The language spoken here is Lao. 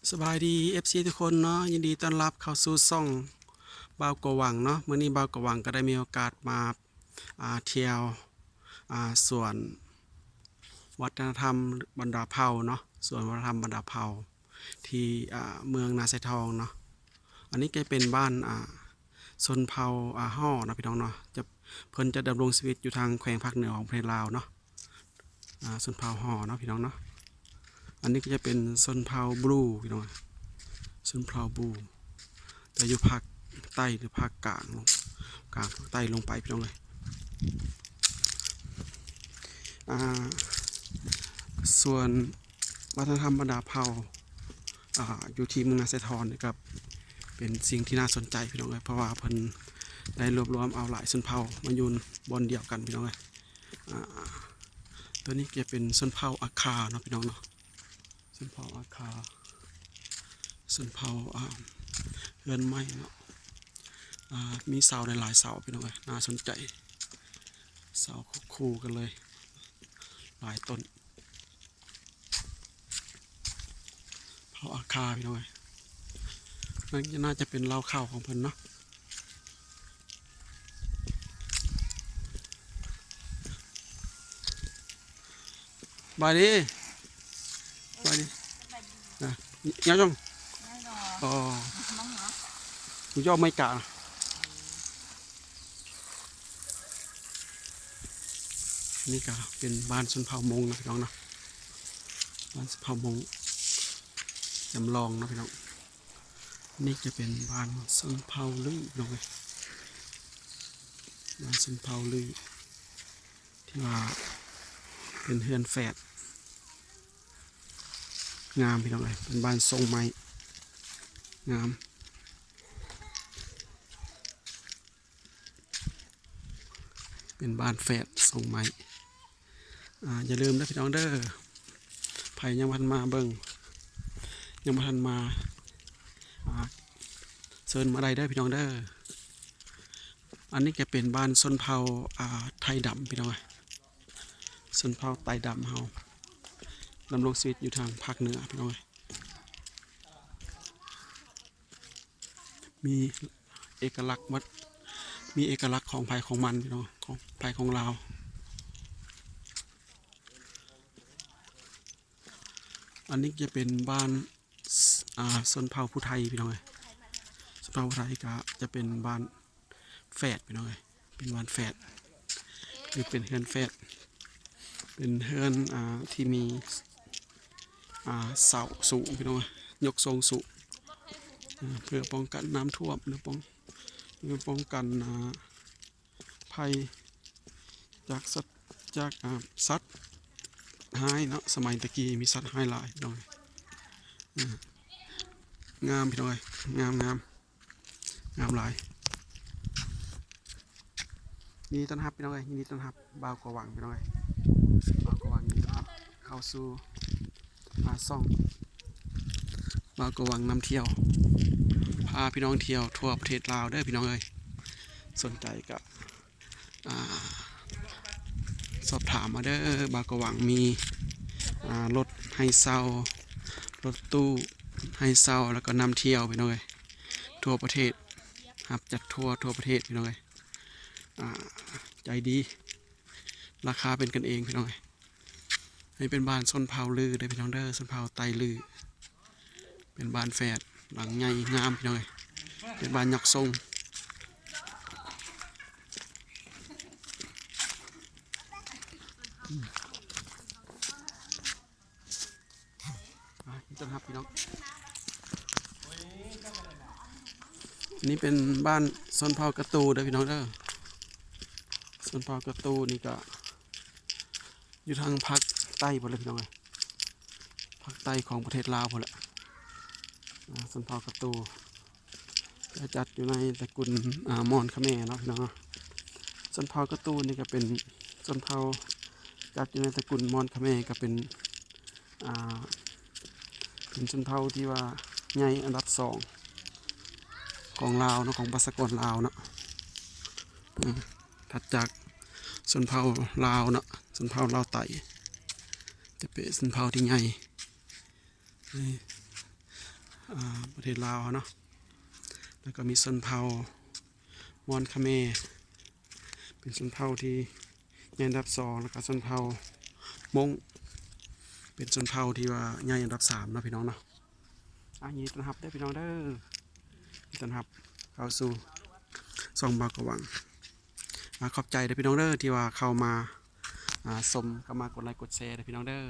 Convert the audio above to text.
ສະບາຍດີ ເອັຟຊີ ທຸກຄົນເນາະ, ຍິນດີຕ້ອນຮັບເຂົ້າສູ່ຊ່ອງບ່າວກະຫວັງເນາະ. ມື້ນີ້ບ່າວກະຫວັງກໍໄດ້ມີໂອກາດມາ ອ່າ ທ່ຽວ ອ່າ ສວນວັດທະນະທຳບັນດາເຜົ່າເນາະ, ສວນວັດທະນະທຳບັນດາເຜົ່າທີ່ ອ່າ ເມືອງນາຊາຍທອງເນາະ. ອັນນີ້ກໍເປັນບ້ານ ອ່າ ຊົນເຜົ່າ ອ່າ ຫໍ້ເນາະ ພີ່ນ້ອງເນາະ, ຈະ ເພິ່ນຈະດຳລົງຊີວິດຢູ່ທາງແຂວງພາກເໜືອຂອງປະເທດລາວເນາະ. ອ່າ ຊົນເຜົ່າຫໍ້ເນາະ ພີ່ນ້ອງເນາະ. ອັນນີ້ກໍຈະເປັນຊົນເຜົ່າບລູພີ່ນ້ອງ, ຊົນເຜົ່າບລູ ແຕ່ຢູ່ພາກໃຕ້ ຫຼື ພາກກາງ ກາງພາກໃຕ້ລົງໄປພີ່ນ້ອງເອີຍ. ອ່າ ສ່ວນວັດທະນະທຳບັນດາເຜົ່າ ອ່າ ຢູ່ທີ່ເມືອງນາຊາຍທອງນີ້ກໍເປັນສິ່ງທີ່ໜ້າສົນໃຈພີ່ນ້ອງເອີຍ, ເພາະວ່າເພິ່ນໄດ້ລວບລວມເອົາຫຼາຍຊົນເຜົ່າມາຢູ່ບ່ອນດຽວກັນພີ່ນ້ອງເອີຍ. ອ່າ ຕົວນີ້ຈະເປັນຊົນເຜົ່າອາຄາເນາະ ພີ່ນ້ອງເນາະ, ຊົນເຜົ່າອາຄາ ຊົນເຜົ່າ ອ່າ ເຮືອນໄມ້ເນາະ. ອ່າ ມີເສົາຫຼາຍໆເສົາພີ່ນ້ອງເອີຍ, ໜ້າສົນໃຈ, ເສົາຄູ່ກັນເລີຍຫຼາຍຕົ້ນ. ເຜົ່າອາຄາພີ່ນ້ອງເອີຍ, ໜ້າຈະເປັນເລົ້າເຂົ້າຂອງເພິ່ນເນາະ. ສະບາຍດີ ສະບາຍດີ. ຍາວຈັງ. ອໍ ຢູ່ອາເມລິກາ. ນີ້ກໍເປັນບ້ານຊົນເຜົ່າມົ້ງເນາະ ພີ່ນ້ອງເນາະ, ບ້ານຊົນເຜົ່າມົ້ງຈຳລອງເນາະ ພີ່ນ້ອງ. ນີ້ຈະເປັນບ້ານຊົນເຜົ່າລືພີ່ນ້ອງເອີຍ, ບ້ານຊົນເຜົ່າລືທີ່ວ່າເປັນເຮືອນແຝດ ງາມພີ່ນ້ອງເອີຍ, ເປັນບ້ານຊົງໄມ້ ງາມ. ເປັນບ້ານແຝດຊົງໄມ້. ອ່າ ຢ່າລືມເດີພີ່ນ້ອງເດີ, ໃຜຍັງບໍ່ທັນມາເບິ່ງ ຍັງບໍ່ທັນມາ ອ່າ ເຊີນມາໄດ້ເດີພີ່ນ້ອງເດີ. ອັນນີ້ກໍເປັນບ້ານຊົນເຜົ່າ ອ່າ ໄທດຳພີ່ນ້ອງເອີຍ, ຊົນເຜົ່າໄຕດຳເຮົາດຳລົງຊີວິດຢູ່ທາງພາກເໜືອພີ່ນ້ອງເອີຍ. ມີເອກະລັກໝົດ, ມີເອກະລັກຂອງໃຜຂອງມັນພີ່ນ້ອງ, ຂອງໃຜຂອງລາວ. ອັນນີ້ຈະເປັນບ້ານ ອ່າ ຊົນເຜົ່າຜູ້ໄທພີ່ນ້ອງເອີຍ, ຊົນເຜົ່າຜູ້ໄທກໍຈະເປັນບ້ານ ແຝດພີ່ນ້ອງເອີຍ, ເປັນບ້ານແຝດ ຫຼື ເປັນເຮືອນແຝດ, ເປັນເຮືອນ ອ່າ ທີ່ມີ ອ່າ ເສົາສູງພີ່ນ້ອງເອີຍ, ຍົກສູງສູງ ອ່າ ເພື່ອປ້ອງກັນນ້ຳຖ້ວມ ຫຼື ປ້ອງ ຫຼື ປ້ອງກັນ ອ່າ ໄພຈາກສັດ ຈາກ ອ່າ ສັດຮ້າຍເນາະ. ສະໄໝແຕ່ກີ້ມີສັດຮ້າຍຫຼາຍພີ່ນ້ອງເອີຍ. ອ່າ ງາມພີ່ນ້ອງເອີຍ, ງາມໆ. ງາມຫຼາຍ. ຍິນດີຕ້ອນຮັບພີ່ນ້ອງເອີຍ, ຍິນດີຕ້ອນຮັບບ່າວກະຫວັງພີ່ນ້ອງເອີຍ, ບ່າວກະຫວັງຍິນດີຕ້ອນຮັບເຂົ້າສູ່ ອ່າ ຊ່ອງບ່າວກະຫວັງນຳທ່ຽວ, ພາພີ່ນ້ອງທ່ຽວທົ່ວປະເທດລາວເດີພີ່ນ້ອງເອີຍ. ສົນໃຈກໍ ອ່າ ສອບຖາມມາເດີ ບ່າວກະຫວັງມີ ອ່າ ລົດໃຫ້ເຊົ່າ, ລົດຕູ້ໃຫ້ເຊົ່າ ແລ້ວກໍນຳທ່ຽວພີ່ນ້ອງເອີຍ, ທົ່ວປະເທດ, ຮັບຈັດທົວທົ່ວປະເທດພີ່ນ້ອງເອີຍ. ອ່າ ໃຈດີ, ລາຄາເປັນກັນເອງພີ່ນ້ອງເອີຍ. ອັນນີ້ເປັນບ້ານຊົນເຜົ່າລືເດີພີ່ນ້ອງເດີ, ຊົນເຜົ່າໄຕລື. ເປັນບ້ານແຝດຫຼັງໃຫຍ່ງາມພີ່ນ້ອງເອີຍ, ເປັນບ້ານຍົກຊົງ. ອ່າ ຍິນດີຕ້ອນຮັບພີ່ນ້ອງ. ອັນນີ້ເປັນບ້ານຊົນເຜົ່າກະຕູເດີພີ່ນ້ອງເດີ, ຊົນເຜົ່າກະຕູນີ້ກະ ຢູ່ທາງພາກໃຕ້ພຸ້ນແຫຼະພີ່ນ້ອງເອີຍ, ພາກໃຕ້ຂອງປະເທດລາວພຸ້ນແຫຼະ. ອ່າ ຊົນເຜົ່າກະຕູຈະຈັດຢູ່ໃນຕະກຸນ ອ່າ ມອນຂະແມເນາະພີ່ນ້ອງເນາະ. ຊົນເຜົ່າກະຕູນີ້ກໍເປັນຊົນເຜົ່າຈັດຢູ່ໃນຕະກຸນມອນຂະແມ, ກໍເປັນ ອ່າ ເປັນຊົນເຜົ່າທີ່ວ່າໃຫຍ່ອັນດັບສອງຂອງລາວເນາະ, ຂອງປະຊາກອນລາວເນາະ. ອືມ ຖັດຈາກຊົນເຜົ່າລາວເນາະ, ຊົນເຜົ່າລາວໃຕ້ ຈະເປັນຊົນເຜົ່າທີ່ໃຫຍ່. ນີ້ ອ່າ ປະເທດລາວເຮົາເນາະ ແລ້ວກໍມີຊົນເຜົ່າມອນຄະແມ ເປັນຊົນເຜົ່າທີ່ໃຫຍ່ອັນດັບສອງ ແລ້ວກໍຊົນເຜົ່າມົ້ງ ເປັນຊົນເຜົ່າທີ່ວ່າໃຫຍ່ອັນດັບສາມເນາະພີ່ນ້ອງເນາະ. ອ່າ ຍິນດີຕ້ອນຮັບເດີພີ່ນ້ອງເດີ ຍິນດີຕ້ອນຮັບເຂົ້າສູ່ຊ່ອງບ່າວກະຫວັງ. ອ່າ ຂອບໃຈເດີພີ່ນ້ອງເດີ ທີ່ວ່າເຂົ້າມາ ອ່າ ຊົມ ເຂົ້າມາກົດໄລກົດແຊເດີພີ່ນ້ອງເດີ.